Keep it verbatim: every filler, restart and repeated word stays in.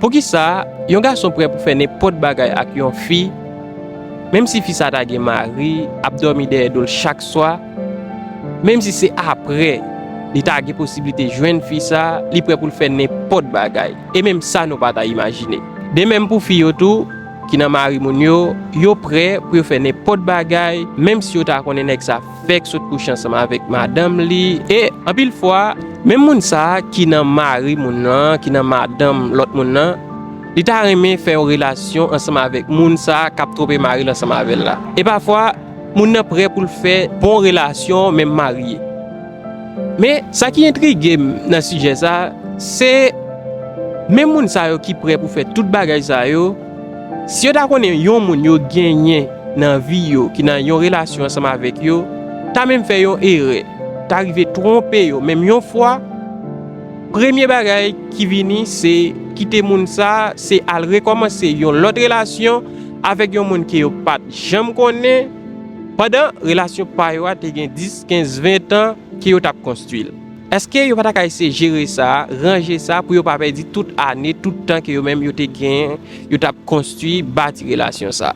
Poukisa yon gason prè pou fè nenpòt bagay ak yon fi, menm si fi sa ta gen mari, ap dòmi dèyè do l chak swa, menm si se apre li ta gen posiblite jwenn fi sa, li prè pou l fè nenpòt bagay. E menm sa nou pa ta imajine. De menm pou fi yo tou, ki nan mari moun yo, yo prè pou yo fè nenpòt bagay, menm si yo ta konnen nèg sa fèk sot kouche ansanm avèk madanm li. E anpil fwa, menm moun sa a ki nan mari moun nan, ki nan madanm lòt moun nan, li ta renmen fè yon relasyon ansanm avèk moun sa a k ap twonpe mari l ansanm avè l la. E pafwa, moun nan prè pou l fè bon relasyon, menm marye. Men, sa ki entrige m nan sijè sa, se menm moun sa yo ki prè pou fè tout bagay sa yo, si yo ta konnen yon moun yo genyen nan vi yo, ki nan yon relasyon ansanm avèk yo, ta menm fè yon erè, ta rive twonpe yo, menm yon fwa, premye bagay ki vini, se kite moun sa, se al rekòmanse yon lòt relasyon avèk yon moun ke yo pa t janm konnen, pandan relasyon pa yo a te gen dis, kenz, ven tan ke yo t ap konstwi l. Èske yo pa ta ka eseye jere sa, ranje sa, pou yo pa pèdi tout ane, tout tan ke yo menm yo te genyen, yo t ap konstwi, bati relasyon sa?